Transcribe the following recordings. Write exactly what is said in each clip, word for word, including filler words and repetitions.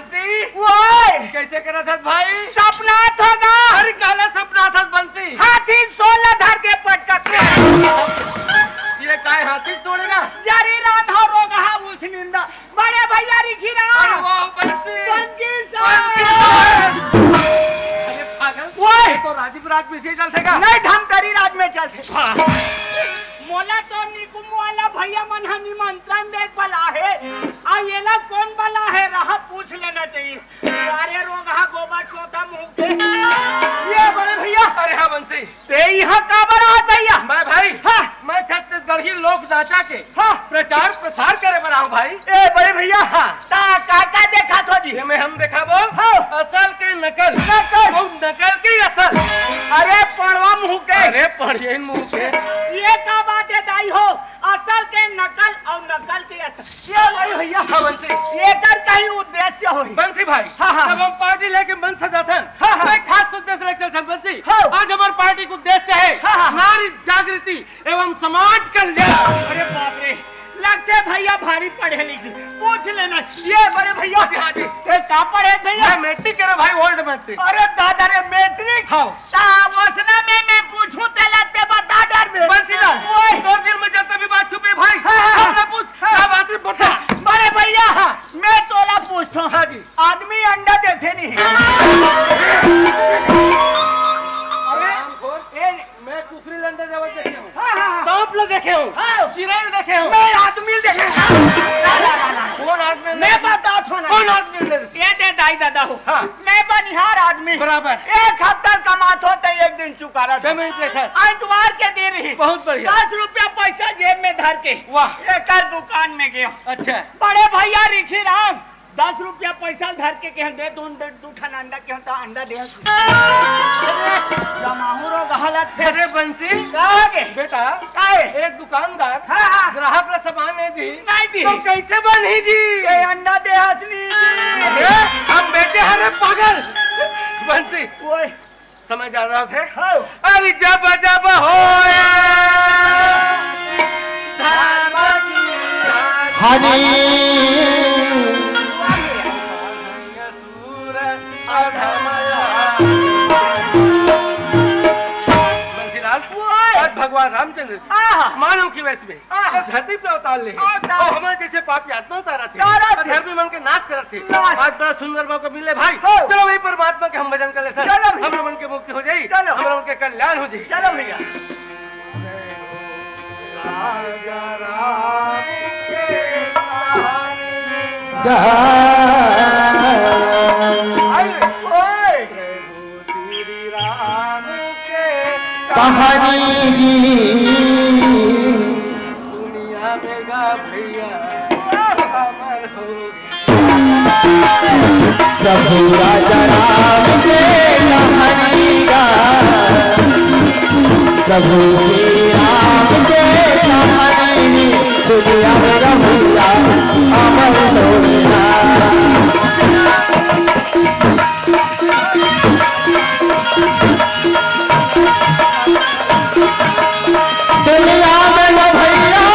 बंसी, ओए! कइसे करत हस भाई? सपनात हों गा। अरे काला सपनात हस बंसी? हाथी ल सोंड़ ला धर के पटकत। ये काय हाथी ल सोंड़े ना? जरी रांध हो रोगहा उसनिंदा। बड़े भइया रिखी राम। अरे वाह, बंसी। बंसी साहब। बंसी साहब। अरे पागल, ओए! ये तो राजीव राज में से चलथे का? नहीं, धमतरी राज में चलथे। हाँ। मोला तो निकुम वाला भइया मन ह निमंत्रण दे बलाहे। आ एला कोन बलाहे रहा पूछ लेना चाहिए। अरे रोगहा गोबर चोता मुंह के। ये बड़े भइया। अरे हाँ बंसी। ते इहाँ काबर आत भइया? मैं भाई, हाँ। मैं छत्तीसगढ़ी लोक नाचा के हाँ। प्रचार प्रसार करे बर आंव भाई। ए बड़े भइया, हाँ। ता का का देखाथो जी? ये में हम देखाबो हाँ। असल के नकल, नकल। अउ नकल के असल। अरे पड़वा मुंह के। अरे पड़ियन मुंह के। ये का बात हे दाई हो? असल के नकल अउ नकल के असल। ये बड़े भइया। हाँ बंसी। एकर कहीं उद्देश्य होही। बंसी भाई, हाँ, हाँ। जब हम पार्टी लेके मंच सजाथन, हाँ, हाँ। तो एक खास उद्देश्य लेके चलथन बंसी। हाँ। आज हमर पार्टी के उद्देश्य हे हाँ, हाँ। नारी जागृति एवं समाज कल्याण। अरे बाप रे, लगथे भइया भारी पढ़े लिखे। पूछ लेना। ये बड़े भइया। हाँ जी, हाँ जी। ए, का पढ़े भइया? मैं मैट्रिक करे भाई, ओल्ड मैट्रिक। अरे दादा रे, मैट्रिक? हाँ। ता वसना में मैं पूछूं तेला ते बता डरबे। बंसीलाल, ओए। तोर दिल में जब भी बात छुपे भाई, हाँ, हाँ, हाँ। हमला पूछ, हाँ। का बात हे बता। बड़े भइया, हाँ। मैं तोला पूछथों। हाँ जी। आदमी अंडा देथे नहीं। अरे, ए, मैं कुकरी ल अंडा देवत देखे हंव। हाँ, हाँ, हाँ। सांप ल देखे हंव। हाँ। चिरई ल देखे हंव। मैं आदमी ल देखे हंव। ना, ना, ना, ना। कोन आदमी ल मैं देखे? बताथों ना। कोन आदमी ल देखे? ये दे दाई ददा हो। हाँ। मैं बनिहार आदमी। बराबर। एक हफ्ता कमाथों ते एक दिन चुकारा था। पेमेंट लेथस। अतवार के दिन ही। बहुत बढ़िया। दस रुपया पैसा जेब में धर के वाह। एकर दुकान में गेंव। अच्छा। बड़े भइया रिखी राम, दस रुपया पैसा ल धर के केहेंव दे दो, दू ठन अंडा केहेंव त अंडा दे। जमाहू रोगहा लगथे। अरे बंसी, का गे? बेटा, काहे? एक दुकानदार हाँ, हाँ। ग्राहक ला सामान नहीं दी, नहीं दी। तो कइसे बनही जी? ये अंडा देहस नहीं दी। अरे, हम बेचे हन रे पागल। बंसी, ओए। समय जा रहा है। हाँ। अरे जब जब होए धर्म की हानि। बंसीलाल, ओए। आज भगवान रामचंद्र जी आहा। मानव के वेश में आहा। धरती पे अवतार ले हे। अवतार। अउ हमर जइसे पापी आत्मा उतारत हे। उतारत हे। अधर्मी मन के नाश करत हे। नाश। आज बड़ा सुंदर मौका मिले भाई। हो। चलो वही परमात्मा के हम भजन कर लेथन। चलो भैया। हमर मन के मुक्ति हो जाई। चलो। हमर मन के कल्याण हो जाई। चलो भैया। अरे, ओए। श्री राम के कहानी जी। दुनिया में गा भैया, अमर हो। प्रभु राजा राम के कहानी गा, प्रभु श्री राम के कहानी, दुनिया में गा भैया, अमर हो। दुनिया में न भैया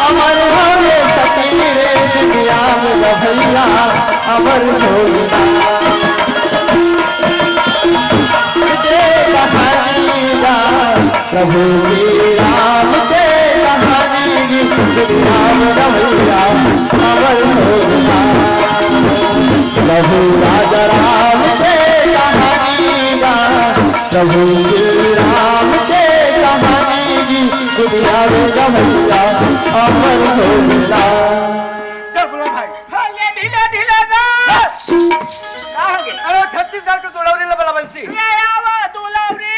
अमर होए सती रे, दुनिया में न भैया अमर होए। के कहानी गा, प्रभु श्री राम के कहानी गा, दुनिया में न भैया अमर होए। प्रभु राजा राम के कहानी गा, प्रभु श्री राम के कहानी गी, दुनिया में गा भैया अमर हो गेला। चल बोला भाई। हाँ, ये ढीला ढीला गा। का हो गे? अरे छत्तीसगढ़ के दुलौरी ले बला बंसी। ले आवा दुलौरी।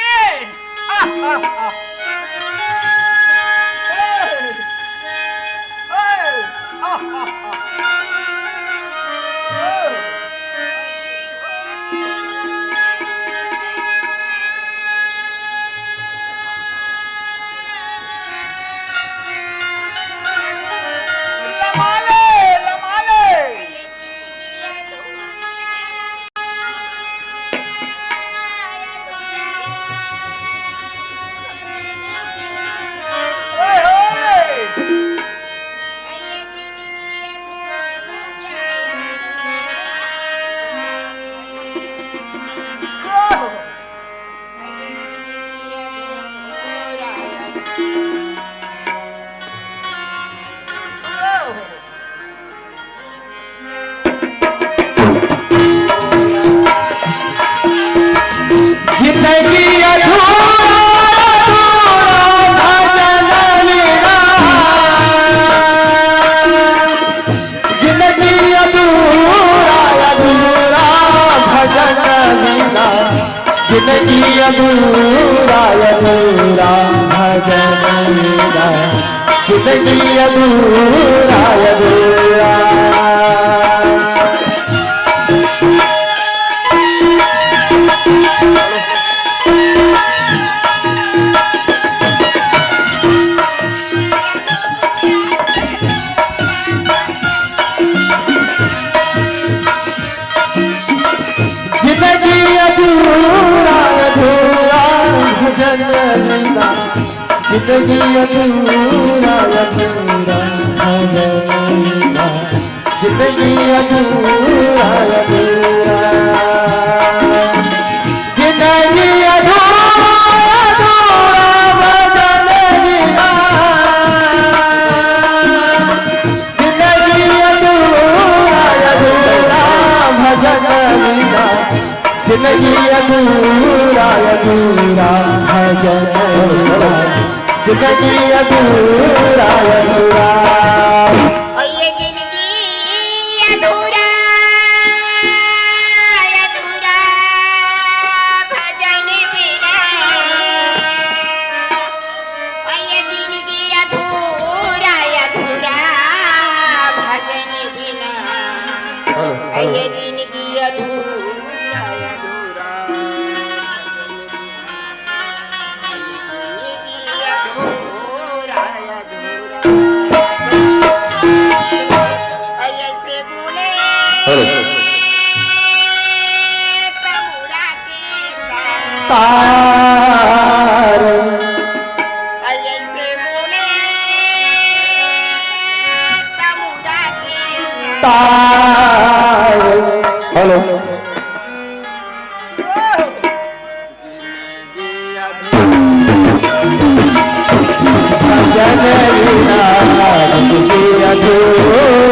आह, आह, आह। ए, ए, आह, आह, आह। ए। लमाले, लमाले। ओए होए। जिंदगी अधूरा, अधूरा भजन बिना। जिंदगी अधूरा, अधूरा भजन बिना। जिंदगी अधूरा, अधूरा भजन बिना। जिंदगी अधूरा, अधूरा। जिंदगी अधूरा, अधूरा भजन बिना। जिंदगी अधूरा, अधूरा भजन बिना। जिंदगी अधूरा, अधूरा। जिंदगी अधूरा, अधूरा भजन बिना। जिंदगी अधूरा, अधूरा भजन बिना। जिंदगी अधूरा, अधूरा भजन बिना। जिंदगी अधूरा, अधूरा। ये जिंदगी अधूरा, अधूरा भजन बिना। ये जिंदगी अधूरा, अधूरा भजन बिना। Hello, hello. ये जिंदगी अधूरा, अधूरा। हेलो। तार। तार। हेलो। भजन बिना सुखी अधूरा।